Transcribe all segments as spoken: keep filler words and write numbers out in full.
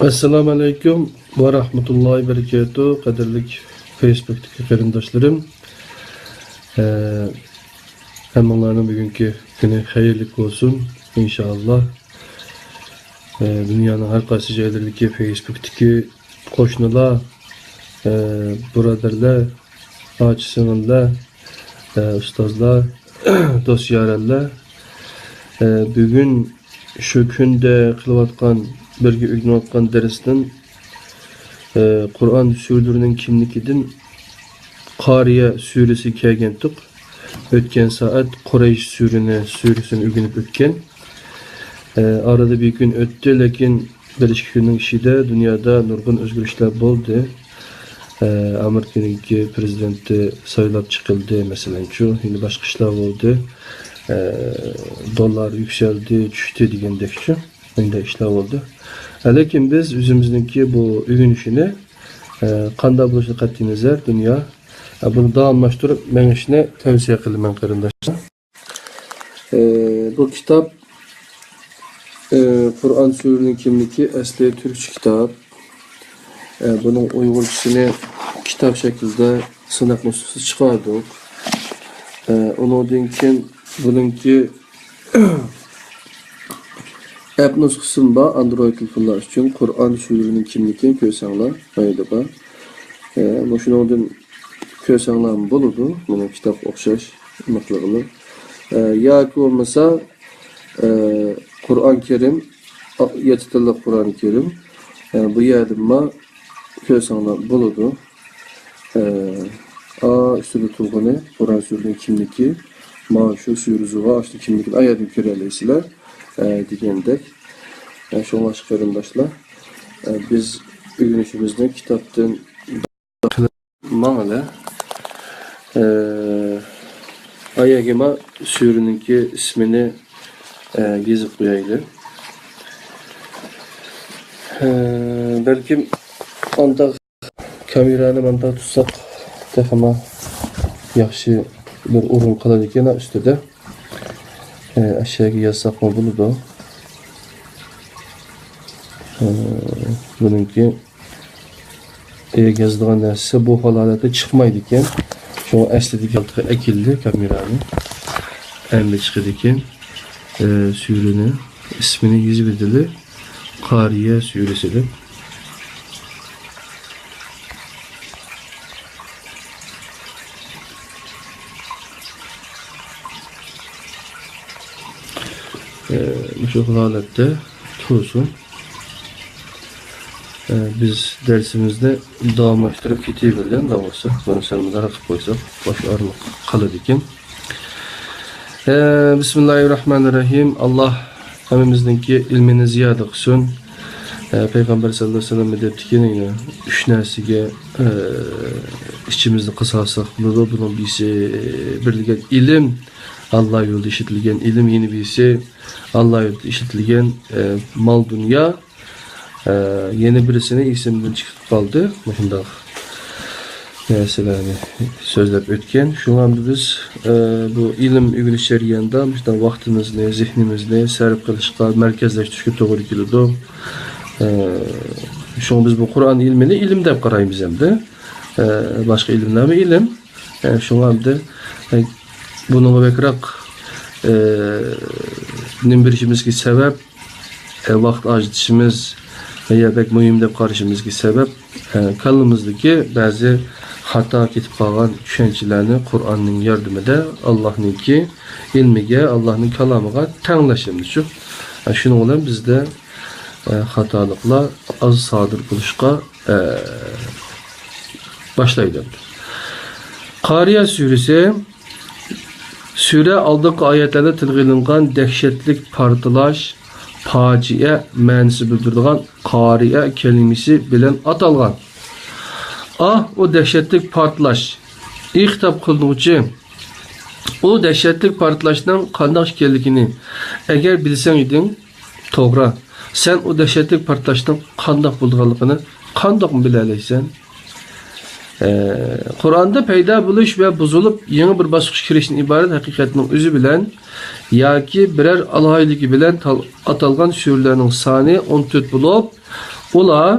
ئەسسالامۇ ئەلەيكۇم ۋە رەھمەتۇللاھى ۋە بەرىكاتۇھ، قەدىرلىك فېيسبۇكتىكى قېرىنداشلىرىم. ئە، ھەممىڭلارنىڭ بۈگۈنكى كۈنى خەيرلىك بولسۇن، ئىنشائاللا. ئە، دۇنيانىڭ ھەر قايسى جايلىرىدىكى فېيسبۇكتىكى قوشنىلار، ئە، بۇرادەرلەر، ئاچا-سىڭىللار، ئە، ئۇستازلار، دوست-يارەنلەر، ئە، بۈگۈن شۇ كۈندە قىلىۋاتقان، بىرگە ئۆگىنىۋاتقان دەرستىن، ئە، قۇرئان سۈرىلىرىنىڭ كىملىكىدىن قارىيە سۈرىسى كەلگەنتۇق. ئۆتكەن سائەت قۇرەيش سۈرىنى، سۈرىسىنى ئۆگىنىپ ئۆتكەن. ئە، ئارىدا بىر كۈن ئۆتتى، لېكىن بىر ئىككى كۈننىڭ ئىچىدە دۇنيادا نۇرغۇن ئۆزگىرىشلەر بولدى. ئە، ئامېرىكىنىڭكى پىرېزىدېنتى سايلاپ چىقىلدى، مەسىلەنچۇ، يەنە باشقا ئىشلار بولدى. ئە، دوللار يۈكسەلدى، چۈشتى دېگەندەكچۇ، مۇنداق ئىشلار بولدى. ئە، لېكىن بىز ئۆزىمىزنىڭكى بۇ ئۆگىنىشىنى، ئە، قانداق بولۇشىدىن قەتئىينەزەر، دۇنيا، ئە، بۇنى داۋاملاشتۇرۇپ مېڭىشنى تەۋسىيە قىلىمەن، قېرىنداشلار. ئى، بۇ كىتاب، ئى، قۇرئان سۈرىنىڭ كىملىكى ئەسلى تۈركچە كىتاب. ئى، بۇنىڭ ئۇيغۇرچىسىنى كىتاب شەكلىدە سىناق نۇسخىسى چىقاردۇق. ئى، ئۇنىڭدىن كېيىن بۇنىڭكى ئەپ نۇسخىسىمۇ بار، ئاندرويد تېلېفونلار ئۈچۈن قۇرئان سۈرىنىڭ كىملىكى كۆرسەڭلار، قايدا بار. ئى، مۇشۇنىڭدىن كۆرسەڭلارمۇ بولىدۇ، مانا كىتابقا ئوخشاش ئېنىقلىغىلى. ئە، ياكى بولمىسا، ئە، قۇرئان كەرىم، ئا، يەتتە تىللىق قۇرئان كەرىم، ئە، بۇ يەردىنمۇ كۆرسەڭلار بولىدۇ. ئە، ئا، ئۈستىدە تۇرغىنى قۇرئان سۈرىنىڭ كىملىكى، مانا شۇ سۈرە زۇغا، ئاشۇ كىملىكىنى ئا يەردىن كۆرەلەيسىلەر، ئە، دېگەندەك. ئە، شۇڭلاشقا قېرىنداشلار، ئە، بىز ئۆگىنىشىمىزنى كىتابتىن ماڭىلى. ئە، ئايەگىما سۈرىنىڭكى ئىسمىنى، ئە، يېزىپ قويايلى. ئە، بەلكىم ئانداق كامېرانى مانداق تۇتساق تېخىمۇ ياخشى بىر ئورۇن قالىدىكەن ئۈستىدە. ئە، ئەشەگە يازساقمۇ بولىدۇ. ئە، بۇنىڭكى ئەگەر يازىدىغان نەرسىسى بۇ خىل ھالەتتە چىقمايدىكەن. شۇڭا ئەسلىدىكى ھالىتىگە ئەكېلىدۇ كامېرانى. ئەمدى چىقىدىكەن. ئە، سۈرىنى، ئىسمىنى يېزىۋېتىلى. قارىيە سۈرىسى دەپ. ئە، مۇشۇ خىل ھالەتتە تۇرسۇن. ئە، بىز دەرسىمىزنى داۋاملاشتۇرۇپ كېتىۋېرىدۇ، ئۇنداق بولسا. بۇنى سەل مۇدارا قىلىپ قويساق، باشقا ئارىلىق قالىدىكەن. ئە، بىسمىللاھىررەھمانىررەھىم. ئاللاھ ھەممىمىزنىڭكى ئىلمىنى زىيادە قىلسۇن. ئە، پەيغەمبەر سەللەللاھۇ ئەلەيھى ۋەسەللەم دەپتىكەن، يەنە ئۈچ نەرسىگە، ئە، ئىچىمىزنى قىسالساق بولىدۇ. بۇنىڭ بىرسى بېرىلگەن ئىلىم، ئاللاھ يولىدا ئىشلىتىلگەن ئىلىم، يەنە بىرسى ئاللاھ يولىدا ئىشلىتىلگەن، ئە، مال-دۇنيا، ئە، يەنە بىرسىنى ئېسىمدىن چىقىپ قالدى. مۇشۇنداق نەرسىلەرنى سۆزلەپ ئۆتكەن. شۇڭا بىز، ئە، بۇ ئىلىم ئۆگىنىش جەريانىدا مۇشۇنداق ۋاقتىمىزنى، زېھنىمىزنى سەرپ قىلىشقا، مەركەزلەشتۈرۈشكە توغرا كېلىدۇ. ئە، شۇڭا بىز بۇ قۇرئان ئىلمىنى ئىلىم دەپ قارايمىز ئەمدى. ئە، باشقا ئىلىملەرمۇ ئىلىم. ئە، شۇڭا ئەمدى، ئە، بۇنىڭغا بەكرەك، ئە، نېمە بېرىشىمىزگە سەۋەب، ئە، ۋاقىت ئاجرىتىشىمىز ۋە يا بەك مۇھىم دەپ قارىشىمىزغا سەۋەب، ئە، كاللىمىزدىكى بەزى خاتا كېتىپ قالغان چۈشەنچىلەرنى قۇرئاننىڭ ياردىمىدە ئاللاھنىڭكى ئىلمىگە، ئاللاھنىڭ كالامىغا تەڭلەشىمىزچۇ. ئە، شۇنىڭ بىلەن بىزدە، ئە، خاتالىقلار ئاز سادىر بولۇشقا، ئە، باشلايدۇ. قارىيە سۈرىسى. سۈرە ئالدىنقى ئايەتلەردە تىلغا ئېلىنغان دەھشەتلىك پارتلاش، پاجىئە مەنىسى بىلدۈرىدىغان قارىئە كەلىمىسى بىلەن ئاتالغان. ئاھ، ئۇ دەھشەتلىك پارتلاش! ئى خىتاب قىلىنغۇچى، ئۇ دەھشەتلىك پارتلاشنىڭ قانداق ئىكەنلىكىنى ئەگەر بىلسەڭ ئىدىڭ، توغرا، سەن ئۇ دەھشەتلىك پارتلاشنىڭ قانداق بولىدىغانلىقىنى قانداقمۇ بىلەلەيسەن؟ ئە، قۇرئاندا پەيدا بولۇش ۋە بۇزۇلۇپ، يېڭى بىر باسقۇچقا كىرىشتىن ئىبارەت ھەقىقەتنىڭ ئۆزى بىلەن ياكى بىرەر ئالاھىدىلىكى بىلەن تال-، ئاتالغان سۈرىلەرنىڭ سانى ئون تۆت بولۇپ، ئۇلار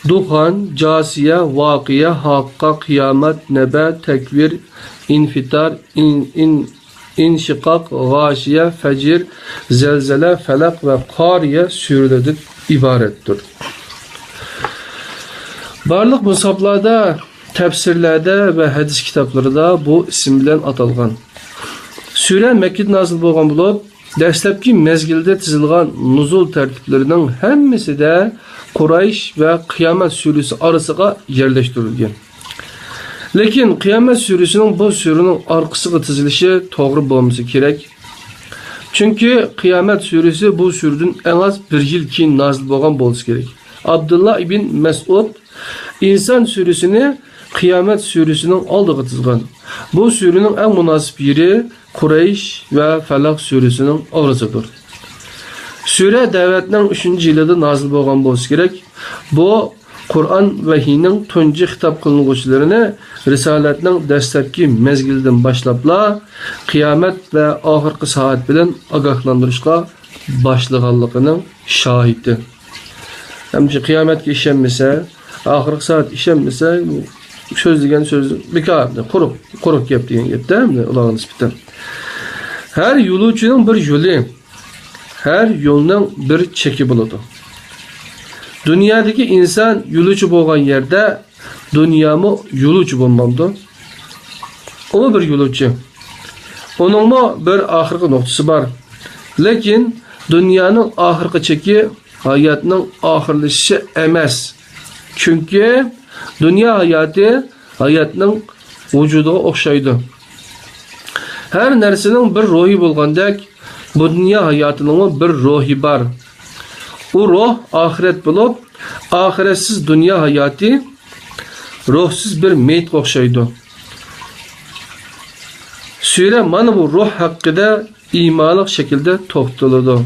دۇخان، جاسىيە، ۋاقىئە، ھاققا، قىيامەت، نەبە، تەكۋىر، ئىنفىتار، ئىن-، ئىن-، ئىنشىقاق، غاشىيە، فەجر، زەلزەلە، فەلەق ۋە قارىيە سۈرىلىرىدىن ئىبارەتتۇر. بارلىق مۇسھافلاردا، تەپسىرلەردە ۋە ھەدىس كىتابلىرىدا بۇ ئىسىم بىلەن ئاتالغان. سۈرە مەككىدە نازىل بولغان بولۇپ، دەسلەپكى مەزگىلدە تىزىلغان نۇزۇل تەرتىپلىرىنىڭ ھەممىسىدە قۇرەيش ۋە قىيامەت سۈرىسى ئارىسىغا يەرلەشتۈرۈلگەن. لېكىن قىيامەت سۈرىسىنىڭ بۇ سۈرىنىڭ ئارقىسىغا تىزىلىشى توغرا بولمىسا كېرەك. چۈنكى قىيامەت سۈرىسى بۇ سۈرىدىن ئەڭ ئاز بىر يىل كېيىن نازىل بولغان بولسا كېرەك. ئابدۇللا ئىبن مەسئۇد ئىنسان سۈرىسىنى قىيامەت سۈرىسىنىڭ ئالدىغا تىزغان. بۇ سۈرىنىڭ ئەڭ مۇناسىپ يېرى قۇرەيش ۋە فەلەق سۈرىسىنىڭ ئارىسىدۇر. سۈرە دەۋەتنىڭ ئۈچىنچى يىلىدا نازىل بولغان بولسا كېرەك. بۇ قۇرئان ۋەھىينىڭ تۇنجى خىتاب قىلىنغۇچىلىرىنى رىسالەتنىڭ دەسلەپكى مەزگىلىدىن باشلاپلا قىيامەت ۋە ئاخىرقى سائەت بىلەن ئاگاھلاندۇرۇشقا باشلىغانلىقىنىڭ شاھىتى. ئەمدى قىيامەتكە ئىشەنمىسە، ئاخىرقى سائەتكە ئىشەنمىسە، سۆزلىگەن سۆزى بىكار، قۇرۇق، قۇرۇق گەپ دېگەن گەپتە، ئۇلارغا نىسبەتەن. ھەر يولۇچىنىڭ بىر يولى، ھەر يولنىڭ بىر چېكى بولىدۇ. دۇنيادىكى ئىنسان يولۇچى بولغان يەردە دۇنيامۇ يولۇچى بولمامدۇ؟ ئۇمۇ بىر يولۇچى. ئۇنىڭمۇ بىر ئاخىرقى نۇقتىسى بار. لېكىن دۇنيانىڭ ئاخىرقى چېكى ھاياتنىڭ ئاخىرلىشىشى ئەمەس. چۈنكى دۇنيا ھاياتى ھاياتنىڭ ۋۇجۇدىغا ئوخشايدۇ. ھەر نەرسىنىڭ بىر روھى بولغاندەك، بۇ دۇنيا ھاياتىنىڭمۇ بىر روھى بار. ئۇ روھ ئاخىرەت بولۇپ، ئاخىرەتسىز دۇنيا ھاياتى روھسىز بىر مېيىتقا ئوخشايدۇ. سۈرە مانا بۇ روھ ھەققىدە ئىمالىق شەكىلدە توختىلىدۇ.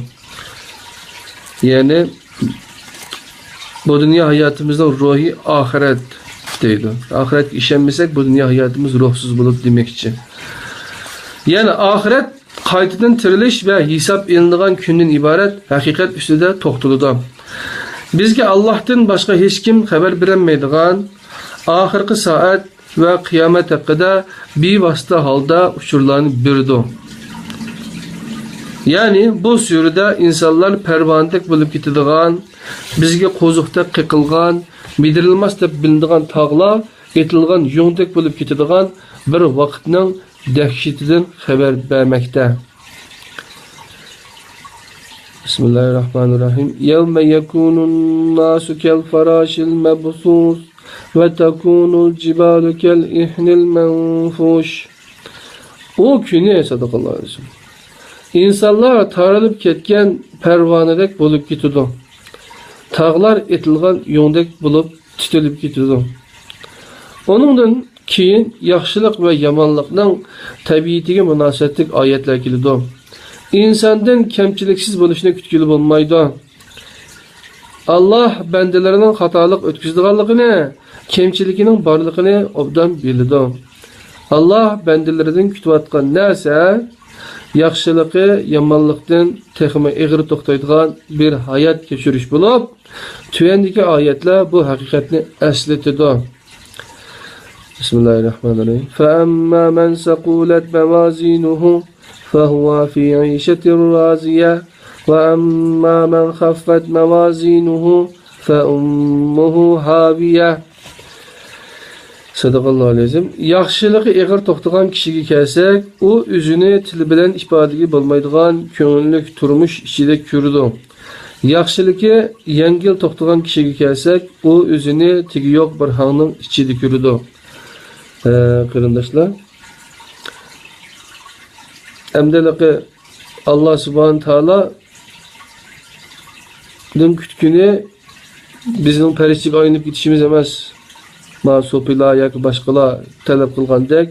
يەنى، بۇ دۇنيا ھاياتىمىزنىڭ روھى ئاخىرەت دەيدۇ. ئاخىرەتكە ئىشەنمىسەك، بۇ دۇنيا ھاياتىمىز روھسىز بولىدۇ دېمەكچى. يەنى ئاخىرەت قايتىدىن تىرىلىش ۋە ھېساب ئېلىنىدىغان كۈندىن ئىبارەت ھەقىقەت ئۈستىدە توختىلىدۇ. بىزگە ئاللاھتىن باشقا ھېچكىم خەۋەر بېرەلمەيدىغان ئاخىرقى سائەت ۋە قىيامەت ھەققىدە بىۋاسىتە ھالدا ئۇچۇرلارنى بېرىدۇ. يەنى بۇ سۈرىدە ئىنسانلار پەرۋانىدەك بولۇپ كېتىدىغان، بىزگە قوزۇقتەك قېقىلغان، مىدىرلىماس دەپ بىلىنىدىغان تاغلار ئېتىلغان يۇڭدەك بولۇپ كېتىدىغان بىر ۋاقىتنىڭ دەھشىتىدىن خەۋەر بەرمەكتە. بىسمىللاھىررەھمانىررەھىم. يَوْمَ يَكُونُ النَّاسُ كَالْفَرَاشِ الْمَبْثُوثِ وَتَكُونُ الْجِبَالُ كَالْعِهْنِ الْمَنْفُوشِ. ئۇ كۈنى، سەدەقەللاھۇ ئەزىم، ئىنسانلار تارىلىپ كەتكەن پەرۋانىدەك بولۇپ كېتىدۇ. تاغلار ئېتىلغان يۇڭدەك بولۇپ تۈتۈلۈپ كېتىدۇ. ئۇنىڭدىن كېيىن ياخشىلىق ۋە يامانلىقنىڭ تەبىئىتىگە مۇناسىۋەتلىك ئايەتلەر كېلىدۇ. ئىنساندىن كەمچىلىكسىز بولۇشنى كۈتكىلى بولمايدۇ. ئاللاھ بەندىلىرىنىڭ خاتالىق ئۆتكۈزىدىغانلىقىنى، كەمچىلىكىنىڭ بارلىقىنى ئوبدان بىلىدۇ. ئاللاھ بەندىلىرىدىن كۈتۈۋاتقان نەرسە ياخشىلىقى، يامانلىقتىن تېخىمۇ ئېغىر توختايدىغان بىر ھايات كەچۈرۈش بولۇپ، تۆۋەندىكى ئايەتلەر بۇ ھەقىقەتنى ئەسلىتىدۇ. بىسمىللاھىررەھمانىررەھىم. فَأَمَّا مَنْ ثَقُلَتْ مَوَازِينُهُ فَهُوَ فِي عِيشَةٍ رَاضِيَةٍ وَأَمَّا مَنْ خَفَّتْ مَوَازِينُهُ فَأُمُّهُ هَاوِيَةٌ. سەدەقەللاھۇ ئەزىم. ياخشىلىقى ئېغىر توختىغان كىشىگە كەلسەك، ئۇ ئۆزىنى تىل بىلەن ئىپادىلىگىلى بولمايدىغان كۆڭۈللۈك تۇرمۇش ئىچىدە كۆرىدۇ. ياخشىلىقى يەڭگىل توختىغان كىشىگە كەلسەك، ئۇ ئۆزىنى تېگى يوق بىر ھاڭنىڭ ئىچىدە كۆرىدۇ. ھە، قېرىنداشلار. ئەمدى ھېلىقى ئاللا سۇبھانە تائالادىن كۈتكىنى بىزنىڭ پەرىشتىگە ئايلىنىپ كېتىشىمىز ئەمەس. ما سوپىلار ياكى باشقىلار تەلەپ قىلغاندەك،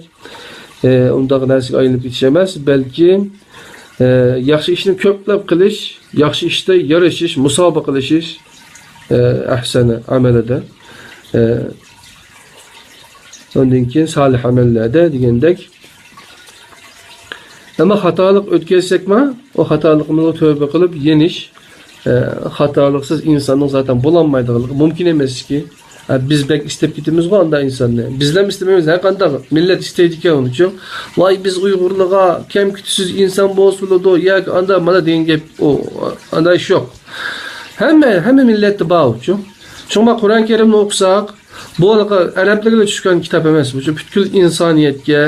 ئە، ئۇنداق نەرسىگە ئايلىنىپ كېتىش ئەمەس، بەلكى، ئە، ياخشى ئىشنى كۆپلەپ قىلىش، ياخشى ئىشتا يارىشىش، مۇسابىقىلىشىش، ئە، ئەھسەنە ئەمەلىدە، ئە، ئۇندىن كېيىن سالىھ ئەمەللەردە دېگەندەك. ئەمما خاتالىق ئۆتكەزسەكمۇ، ئۇ خاتالىقىمىزغا تۆۋبە قىلىپ يېنىش، ئە، خاتالىقسىز ئىنساننىڭ زاتەن بولالمايدىغانلىقى مۇمكىن ئەمەسكى. ئە، بىز بەك ئىستەپ كېتىمىزغۇ ئانداق ئىنساننى. بىزلەم ئىستىمەيمىز، ھەر قانداق مىللەت ئىستەيدىكەن ئۇنى ئۈچۈن. ۋاي، بىز ئۇيغۇرلارغا كەم كۈتۈسىز ئىنسان بولسا بولىدۇ، ياكى ئاندا مانا دېگەن گەپ، ئۇ، ئاندا ئىش يوق. ھەممە، ھەممە مىللەتتە بار ئۇچۇن. شۇڭا قۇرئان كەرىمنى ئوقۇساق، بۇ ھېلىقى ئەرەبلەرگىلا چۈشكەن كىتاب ئەمەس، بۇ پۈتكۈل ئىنسانىيەتكە،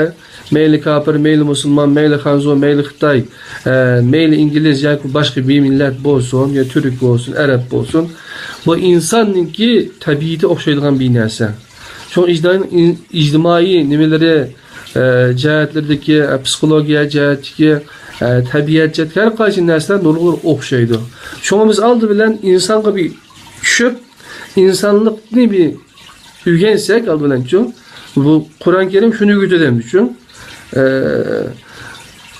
مەيلى كاپىر، مەيلى مۇسۇلمان، مەيلى خەنزۇ، مەيلى خىتاي، ئە، مەيلى ئىنگلىز ياكى باشقا بىر مىللەت بولسۇن، يا تۈرك بولسۇن، ئەرەب بولسۇن، بۇ ئىنساننىڭكى تەبىئىتى ئوخشايدىغان بىر نەرسە. شۇڭا ئىجتىمائىي، ئىجتىمائىي نېمىلىرى، ئە، جەھەتلىرىدىكى، ئە، پسىخولوگىيە جەھەتتىكى، ئە، تەبىئەت جەھەتتىكى ھەر قايسى نەرسىلەر نۇرغۇنلىرى ئوخشايدۇ. شۇڭا بىز ئالدى بىلەن ئىنسانغا بىر چۈشۈپ، ئىنسانلىقنى بىر ئۆگەنسەك، ئالدى بىلەنچۇ، بۇ قۇرئان كەرىم شۇنى ئۆگىتىدۇ ئەمدىچۇ. ئە،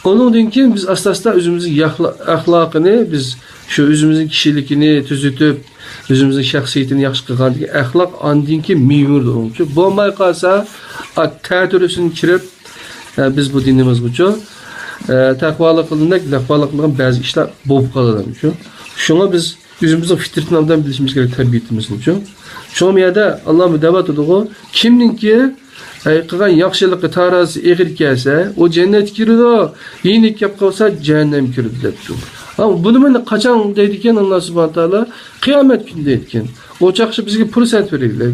ئۇنىڭدىن كېيىن بىز ئاستا-ئاستا ئۆزىمىزنىڭ ياخلا-، ئەخلاقىنى، بىز شۇ ئۆزىمىزنىڭ كىشىلىكىنى تۈزىتىپ، ئۆزىمىزنىڭ شەخسىيىتىنى ياخشى قىلغاندىن كېيىن ئەخلاق ئاندىن كېيىن مېڭىدۇ ئۇنىڭچۇ. بولماي قالسا، ئا، تەتۈرىسىنى كىرىپ، ئە، بىز بۇ دىنىمىزغىچۇ، ئە، تەقۋالىق قىلغاندەك، لەقۋالىق قىلغان بەزى ئىشلار بولۇپ قالىدۇچۇ. شۇڭا بىز ئۆزىمىزنىڭ فىترىتىنى ئوبدان بىلىشىمىز كېرەك، تەبىئىتىمىزنىچۇ. شۇڭا بۇ يەردە ئاللا دەۋاتىدىغۇ، كىمنىڭكى، ئەي، قىلغان ياخشىلىقى تارازىسى ئېغىر كەلسە، ئۇ جەننەتكە كىرىدۇ، يېنىككە كەپ قالسا، جەھەننەمگە كىرىدۇ دەپتۇ. ھا، بۇنى مانا قاچان دەيدىكەن ئاللا سۇبھانە تائالا؟ قىيامەت كۈنى دەيدىكەن. ئۇ چاغقىچە بىزگە پۇرسەت بېرىلدى.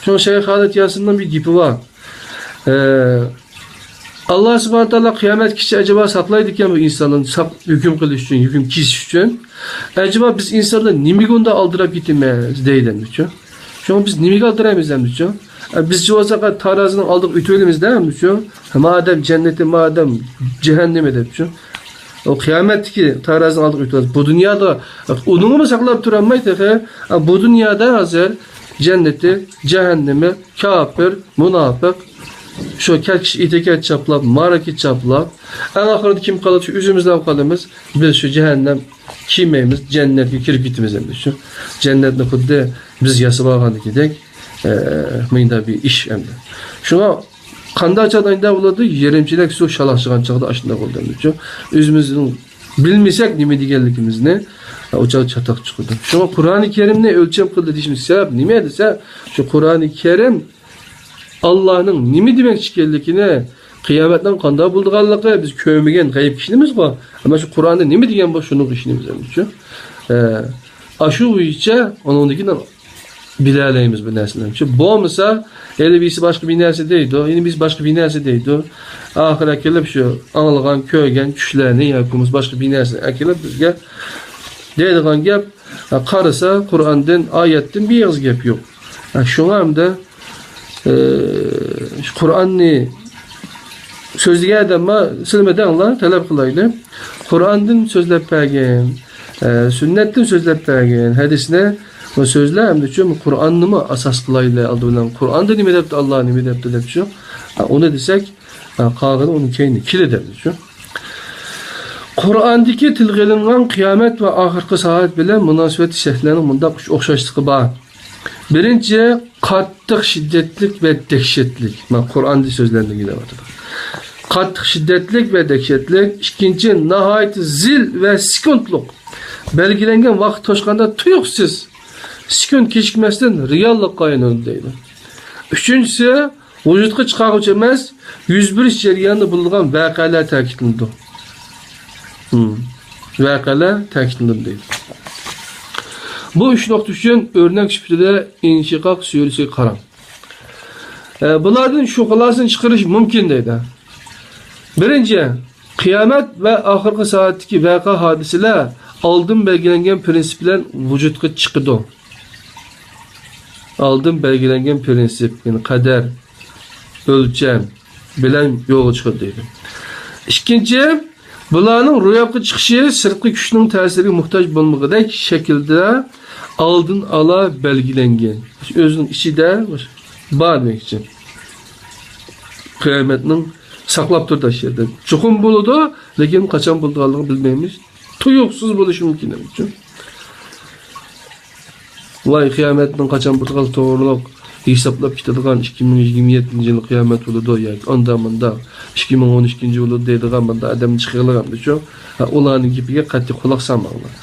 شۇڭا شەيخ خالىد ياسىننىڭ بىر گېپى بار. ئە، ئاللا سۇبھانە تائالا قىيامەتكىچە ئەجەبا ساقلايدىكەن بۇ ئىنسانلارنى ساق-، ھۆكۈم قىلىش ئۈچۈن، ھۆكۈم كېسىش ئۈچۈن. ئەجەبا بىز ئىنسانلار نېمىگە ئۇنداق ئالدىراپ كېتىمىز دەيدۇ ئەمدىچۇ. شۇڭا بىز نېمىگە ئالدىرايمىز ئەمدىچۇ؟ ئە، بىزچە بولساق تارازىنىڭ ئالدىغا ئۆتۈۋېلىمىز-دە ئەمدىچۇ. ما ئادەم جەننىتى، ما ئادەم جەھەننىمى دەپچۇ. ئۇ قىيامەتتىكى تارازىنىڭ ئالدىغا ئۆتۈۋالىمىز. بۇ دۇنيادا ئۇنىڭمۇ ساقلاپ تۇرالماي تېخى. ئە، بۇ دۇنيادا ھازىر جەننىتى، جەھەننىمى، كاپىر، مۇناپىق، شۇ كەچ ئېتىكەت چاپلاپ، مارىكا چاپلاپ، ئەڭ ئاخىرىدا كىم قالىدۇ؟ شۇ ئۆزىمىزلا قالىمىز. بىز شۇ جەھەننەم كىيمەيمىز، جەننەتكە كىرىپ كېتىمىز ئەمدى. شۇ جەننەتنى خۇددى بىز ياسىۋالغاندىكىدەك، ئە، مۇنداق بىر ئىش ئەمدى. شۇڭا قانداق چاغدا ئايدا بولىدۇ؟ يېرىم چېلەك سۇ شالاقشىغان چاغدا ئاشۇنداق بولىدۇ ئەمدى. شۇ ئۆزىمىزنىڭ بىلمىسەك نېمە دېگەنلىكىمىزنى، ئۇ چاغدا چاتاق چىقىدۇ. شۇڭا قۇرئانى كەرىمنى ئۆلچەم قىلدى دېيىشىمىز سەۋەب نېمە دېسە، شۇ قۇرئانى كەرىم ئاللانىڭ نېمە دېمەكچى ئىكەنلىكىنى، قىيامەتنىڭ قانداق بولىدىغانلىقى بىز كۆرمىگەن غەيىب ئىشىنىمىزغۇ. ئەمما شۇ قۇرئاندا نېمە دېگەن بولسا شۇنىڭغا ئىشىنىمىز ئەمدىچۇ. ئە، ئاشۇ بويىچە ئۇنىڭدىن كېيىن بىلەلەيمىز بۇ نەرسىلەرنى. چۈنكى بولمىسا، ھېلى بىرسى باشقا بىر نەرسە دەيدۇ، يەنە بىرسى باشقا بىر نەرسە دەيدۇ. ئاخىرى ئەكېلىپ شۇ ئاڭلىغان، كۆرگەن چۈشلەرنى ياكى بولمىسا باشقا بىر نەرسىنى ئەكېلىپ بىزگە دەيدىغان گەپ، قارىسا، قۇرئاندىن، ئايەتتىن بىر ئېغىز گەپ يوق. شۇڭا ئەمدى، ئى، شۇ قۇرئاننى سۆزلىگەن ئادەم بار، سىلىمۇ دەڭلار، تەلەپ قىلايلى. قۇرئاندىن سۆزلەپ بەرگىن، ئە، سۈننەتتىن سۆزلەپ بەرگىن، ھەدىسنى سۆزلە، ئەمدى شۇ قۇرئاننىمۇ ئاساس قىلايلى ئالدى بىلەن. قۇرئاندا نېمە دەپتۇ، ئاللا نېمە دەپتۇ دەپ شۇ. ئە، ئۇنى دېسەك، ئە، قالغىنى ئۇنىڭ كەينىدىن كېلىدۇ دەپ شۇ. قۇرئاندىكى تىلغا ئېلىنغان قىيامەت ۋە ئاخىرقى سائەت بىلەن مۇناسىۋەتلىك شەرھلەرنىڭ مۇنداق ئۈچ ئوخشاشلىقى بار. بىرىنچى، قاتتىق شىددەتلىك ۋە دەھشەتلىك. مانا قۇرئاندا سۆزلەنگەن دەۋاتىدۇ. قاتتىق شىددەتلىك ۋە دەھشەتلىك. ئىككىنچى، ناھايىتى زىل ۋە سېكۇنتلۇق. بەلگىلەنگەن ۋاقىت توشقاندا تۇيۇقسىز، سېكۇنت كېچىكمەستىن رېئاللىققا ئايلىنىدۇ دەيدۇ. ئۈچىنچىسى، ۋۇجۇدقا چىقارغۇچە ئەمەس، يۈز بېرىش جەريانىدا بولىدىغان ۋەقەلەر تەكىتلىنىدۇ. ھىم. ۋەقەلەر تەكىتلىنىدۇ دەيدۇ. بۇ ئۈچ نۇقتا ئۈچۈن ئۆرنەك سۈپىتىدە ئىنشىقاق سۈرىسىگە قاراڭ. ئە، بۇلاردىن شۇ خۇلاسىنى چىقىرىش مۇمكىن دەيدۇ. بىرىنچى، قىيامەت ۋە ئاخىرقى سائەتتىكى ۋەقە ھادىسىلەر ئالدىن بەلگىلەنگەن پىرىنسىپ بىلەن ۋۇجۇدقا چىقىدۇ. ئالدىن بەلگىلەنگەن پىرىنسىپ، يەنى قەدەر، ئۆلچەم بىلەن يولغا چىقىدۇ دەيدۇ. ئىككىنچى، بۇلارنىڭ روياپقا چىقىشى سىرتقى كۈچنىڭ تەسىرىگە موھتاج بولمىغۇدەك شەكىلدە ئالدىن ئالا بەلگىلەنگەن. ئۆزىنىڭ ئىچىدە بار دېمەكچى. قىيامەتنىڭ ساقلاپ تۇرىدۇ ئاشۇ يەردە. چوقۇم بولىدۇ، لېكىن قاچان بولىدىغانلىقىنى بىلمەيمىز. تۇيۇقسىز بولۇشى مۇمكىن ئەمدىچۇ. ۋاي، قىيامەتنىڭ قاچان بولىدىغانلىقى توغرۇلۇق ھېسابلاپ كېتىدىغان، ئىككى مىڭ يىگىرمە يەتتىنچى يىلى قىيامەت بولىدۇ ياكى ئاندا مۇندا ئىككى مىڭ ئون ئىككىنچى بولىدۇ دەيدىغان مۇنداق ئادەمنى چىقىرىلغان ئەمدىچۇ. ھە، ئۇلارنىڭ گېپىگە قەتئىي قۇلاق سالماڭلار.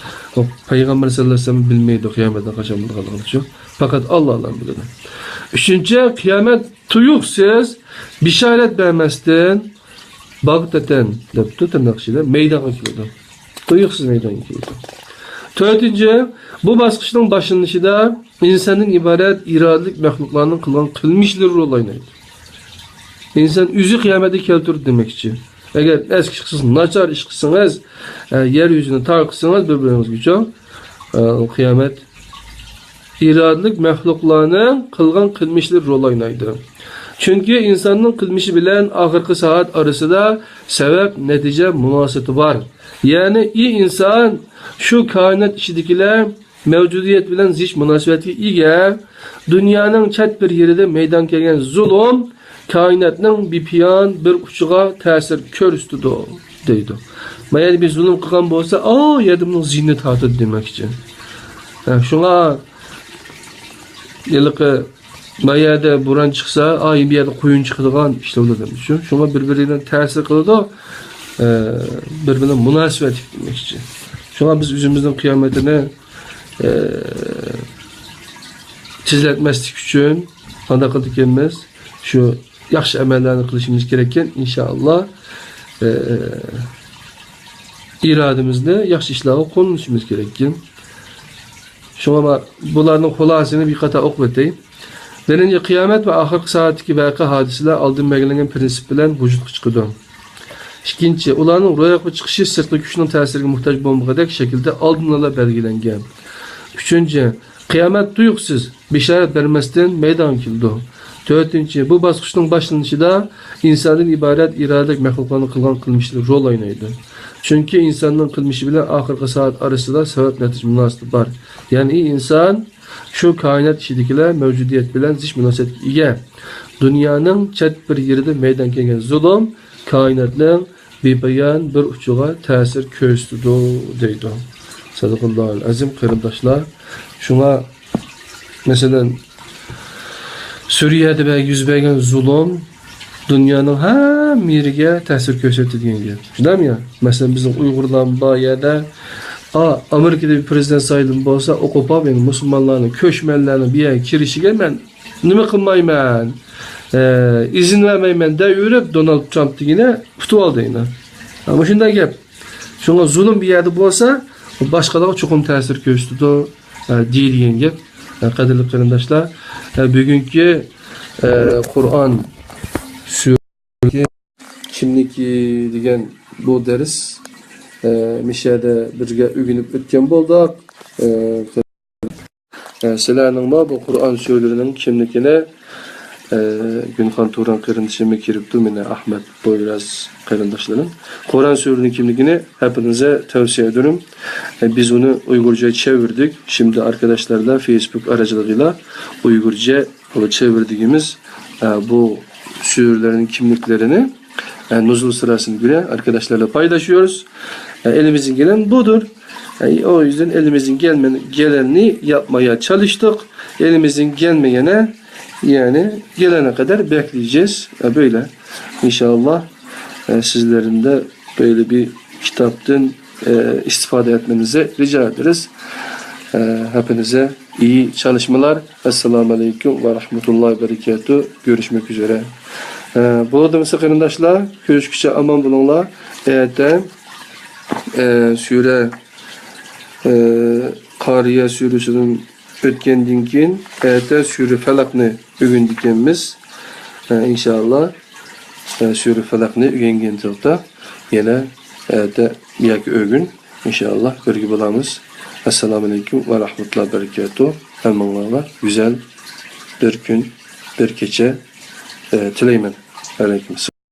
پەيغەمبەر سەللەللاھۇ ئەلەيھى ۋەسەللەم بىلمەيدۇ قىيامەتنىڭ قاچان بولىدىغانلىقىنى، شۇ. پەقەت ئاللا ئاللا بىلىدۇ. ئۈچىنچى، قىيامەت تۇيۇقسىز، بېشارەت بەرمەستىن، باغتەتەن دەپتۇ تىرناق ئىچىدە، مەيدانغا كېلىدۇ. تۇيۇقسىز مەيدانغا كېلىدۇ. تۆتىنچى، بۇ باسقۇچنىڭ باشلىنىشىدا ئىنساندىن ئىبارەت ئىرادىلىك مەخلۇقلارنىڭ قىلغان قىلمىشلىرى رول ئوينايدۇ. ئىنسان ئۆزى قىيامەتكە كەلتۈرىدۇ دېمەكچى. ئەگەر ئەسكى چىقسىڭىز، ناچار ئىش قىلسىڭىز، ئە، يەر يۈزىنى تارقىتسىڭىز بىر-بىرىڭىزگىچۇ، ئە، قىيامەت ئىرادىلىك مەخلۇقلارنىڭ قىلغان قىلمىشلىرى رول ئوينايدۇ. چۈنكى ئىنساننىڭ قىلمىشى بىلەن ئاخىرقى سائەت ئارىسىدا سەۋەب-نەتىجە مۇناسىۋىتى بار. يەنى، ئى ئىنسان، شۇ كائىنات ئىچىدىكىلەر مەۋجۇدىيەت بىلەن زىچ مۇناسىۋەتكە ئىگە. دۇنيانىڭ چەت بىر يېرىدە مەيدان كەلگەن زۇلۇم كائىناتنىڭ بىپايان بىر ئۇچىغا تەسىر كۆرسىتىدۇ، دەيدۇ. ما يەردە بىر زۇلۇم قىلغان بولسا، ئا يەردە بۇنىڭ زىيىنى تارتىدۇ دېمەكچى. ھە، شۇڭا ھېلىقى ما يەردە بوران چىقسا، ئا بۇ يەردە قۇيۇن چىقىدىغان ئىشلار بولىدۇ. شۇ، شۇڭا بىر-بىرى بىلەن تەسىر قىلىدۇ، ئە، بىر-بىرىنىڭ مۇناسىۋەتلىك دېمەكچى. شۇڭا بىز ئۆزىمىزنىڭ قىيامىتىنى ئى، تېزلەتمەسلىك ئۈچۈن قانداق قىلىدىكەنمىز؟ شۇ ياخشى ئەمەللەرنى قىلىشىمىز كېرەككەن، ئىنشائاللا، ئى، ئىرادىمىزنى ياخشى ئىشلارغا قوللىنىشىمىز كېرەككەن. شۇڭا ما-، بۇلارنىڭ خۇلاسىسىنى بىر قاتار ئوقۇپ ئۆتەي. بىرىنچى، قىيامەت ۋە ئاخىرقى سائەتتىكى ۋەقە ھادىسىلەر ئالدىن بەلگىلەنگەن پىرىنسىپ بىلەن ۋۇجۇدقا چىقىدۇ. ئىككىنچى، ئۇلارنىڭ روياپقا چىقىشى سىرتقى كۈچنىڭ تەسىرىگە موھتاج بولمىغۇدەك شەكىلدە ئالدىن ئالا بەلگىلەنگەن. ئۈچىنچى، قىيامەت تۇيۇقسىز، بېشارەت بەرمەستىن مەيدانغا كېلىدۇ. تۆتىنچى، بۇ باسقۇچنىڭ باشلىنىشىدا ئىنساندىن ئىبارەت ئىرادىلىك مەخلۇقلارنىڭ قىلغان قىلمىشلىرى رول ئوينايدۇ. چۈنكى ئىنساننىڭ قىلمىشى بىلەن ئاخىرقى سائەت ئارىسىدا سەۋەب-نەتىجە مۇناسىۋىتى بار. يەنى ئىنسان شۇ كائىنات ئىچىدىكىلەر مەۋجۇدىيەت بىلەن زىچ مۇناسىۋەتكە ئىگە. دۇنيانىڭ چەت بىر يېرىدە مەيدان كەلگەن زۇلۇم كائىناتنىڭ بىپايان بىر ئۇچىغا تەسىر كۆرسىتىدۇ، دەيدۇ. سەدىقاللاھۇل ئەزىم، قېرىنداشلار. شۇڭا، مەسىلەن، سۈرىيەدە بە-، يۈز بەرگەن زۇلۇم دۇنيانىڭ ھەممە يېرىگە تەسىر كۆرسەتتى دېگەن گەپ. شۇنداقمۇ يا؟ مەسىلەن، بىزنىڭ ئۇيغۇرلار بار يەردە، ئا، ئامېرىكىدا بىر پىرېزىدېنت سايلىمى بولسا، ئوقۇپ ئاپ، يەنى مۇسۇلمانلارنىڭ، كۆچمەنلەرنىڭ بۇ يەرگە كىرىشىگە مەن نېمە قىلمايمەن، ئە، ئىزىن بەرمەيمەن دەپ يۈرۈپ، دونالد ترامپ دېگىنى ئۇتۇپ ئالدى يەنە. ھە، مۇشۇنداق گەپ. شۇڭا زۇلۇم بىر يەردە بولسا، باشقىلارغا چوقۇم تەسىر كۆرسىتىدۇ، ئە، دېيىلگەن گەپ. ئە، قەدىرلىك قېرىنداشلار، ئە، بۈگۈنكى، ئە، قۇرئان سۈرىسى كىمنىكى دېگەن بۇ دەرس، ئە، مىشەدە بىرگە ئۆگىنىپ ئۆتكەن بولدۇق. ئە، ئە، سىلەرنىڭمۇ بۇ قۇرئان سۈرىلىرىنىڭ كىملىكىنى، ئە، گۈنخان تۇران قېرىندىشىممۇ كىرىپتۇ، مانا ئەھمەد پويراز قېرىنداشلىرىم. قۇرئان سۈرىلىرىنىڭ كىملىكىنى ھەپىنىزە تەۋسىيە ئېدىرىم. ئە، بىز ئۇنى ئۇيغۇرچە چەۋۈردۈك. شىمدى ئاركىداشلاردا فېيسبۇك ئارىچىلىقىلا ئۇيغۇرچە بۇ چەۋۈردىگىمىز، ئە، بۇ سۈرىلەرنىڭ كىملىكلىرىنى، ئە، نۇزۇل سىراسىنى گۈنە ئاركىداشلارلا پايلاشىيورۇز. ئە، ئېلىمىزدىن گېلەن بۇدۇر. ئە، ئو يۈزدىن ئېلىمىزدىن گەلمە-، گېلەننى ياپمايا چالىشتۇق. ئېلىمىزدىن گەلمىگەنە، يەنى گېلەنە قەدەر بەكلىيجىز. ئە، بۆيلە. ئىنشائاللا، ئە، سىزلەرنى دە بۆيلە بىر كىتابتىن، ئە، ئىستىفادە ئەتمىنىزنى رىجا ئېتىرىز. ئە، ھەپىنىزە ئىيى چالىشمىلار. ئەسسالامۇ ئەلەيكۇم ۋە رەھمەتۇللاھى ۋە بەرىكاتۇ. كۆرۈشمەك ئۈزرە. ئە، بولدىمىسا قېرىنداشلار، كۆرۈشكىچە ئامان بولۇڭلار. ئەتە، ئە، سۈرە، ئە، قارىيە سۈرىسىدىن ئۆتكەندىن كېيىن، ئەتە سۈرە فەلەقنى ئۆگىنىدىكەنمىز. ئە، ئىنشائاللا، ئە، سۈرە فەلەقنى ئۆگەنگەن چاغدا يەنە ئەتە ياكى ئۆگۈن، ئىنشائاللا، بىرگە بولامىز. ئەسسالامۇ ئەلەيكۇم ۋە رەھمەتۇللاھى ۋە بەرىكاتۇھ. ھەممىڭلارغا گۈزەل بىر كۈن، بىر كېچە، ئە، تىلەيمەن. ئەلەيكۇم ئەسسالام.